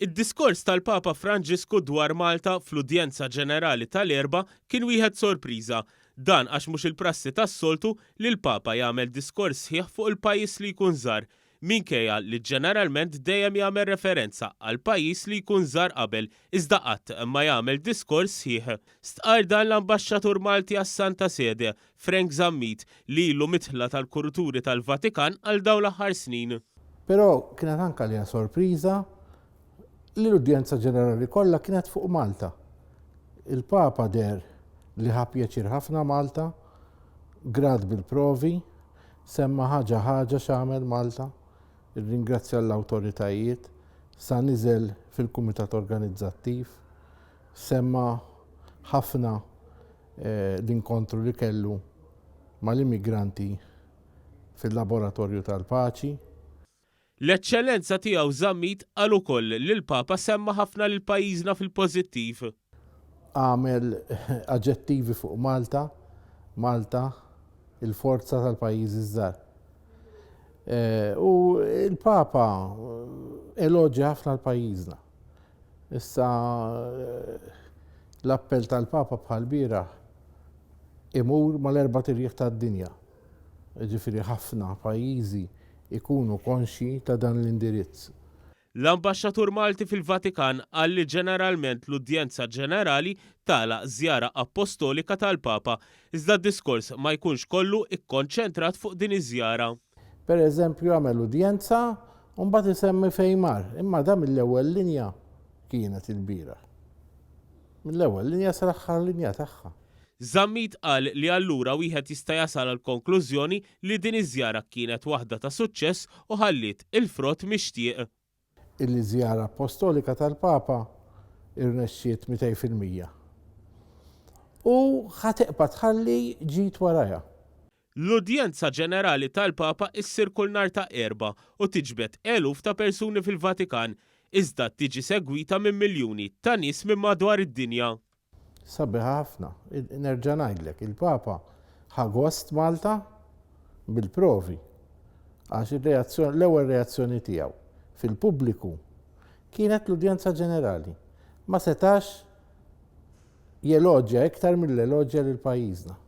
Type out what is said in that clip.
Id-diskors tal-Papa Franġisku dwar Malta fl-Udjenza Ġenerali tal-Erbgħa kien wieħed sorpriża. Dan għax mhux il-prassi tas-soltu li l-Papa jagħmel diskors sħiħ fuq il-pajjiż li jkun żar, minkejja li ġeneralment dejjem jagħmel referenza għall-pajjiż li jkun żar qabel iżda qatt ma jagħmel diskors sħiħ. Stqarr dan l-Ambaxxatur Malti għas-Santa Sede, Frank Zammit, li ilu midħla tal-kuruturi tal-Vatikan għal dawn l-aħħar snin. Però kienet anke għaliha sorpriża li l-udjenza ġenerali kollha kienet fuq Malta. Il-Papa deher li ħa pjaċir ħafna Malta, grat bil-provi, semma ħaġa ħaġa x'għamel Malta, irringrazzja l-awtoritajiet, sa niżel fil-kumitat organizzattiv, semma ħafna l-inkontru li kellu mal-immigranti fil-Laboratorju tal-Paċi. L-Eċċellenza Tiegħu Zammit qal ukoll li l-Papa semma ħafna lil pajjiżna fil-pożittiv. Għamel aġġettivi fuq Malta, Malta, il-forza tal-pajjiżi ż-żgħar. U l-Papa eloġja ħafna l-pajjiżna. Issa l-appell tal-Papa bħal bieraħ imur mal-erbat irjieħ tad-dinja. Jiġifieri ħafna pajjiżi jkunu konxji ta' dan l-indirizz. L-Ambaxxatur Malti fil-Vatikan qal li ġeneralment l-udjenza ġenerali tagħlaq żjara appostolika tal-Papa, iżda d-diskors ma jkunx kollu kkonċentrat fuq din iż-żjara. Per eżempju jagħmel udjenza u mbagħad isemmi fejn mar, imma da mill-ewwel linja kienet ilbieraħ. Mill-ewwel linja sal-aħħar linja tagħha. Zammit qal li allura wieħed jista' jasal għall-konklużjoni li din iż-żjara kienet waħda ta' suċċess u ħalliet il-frott mixtieq. Illi ż-żjara appostolika tal-Papa rnexxiet 200%. U ħa tibqa' tħalli ġid warajha. L-Udjenza Ġenerali tal-Papa issir kull nhar ta' Erbgħa u tiġbed eluf ta' persuni fil-Vatikan, iżda tiġi segwita minn miljuni ta' nies minn madwar id-dinja. Sabiħa ħafna. Nerġa' ngħidlek, il-Papa ħa gost Malta bil-provi. Għax ir-reazzjoni, l-ewwel reazzjoni tiegħu fil-pubbliku kienet l-udjenza ġenerali. Ma setax jeloġja iktar mill-eloġja lil pajjiżna.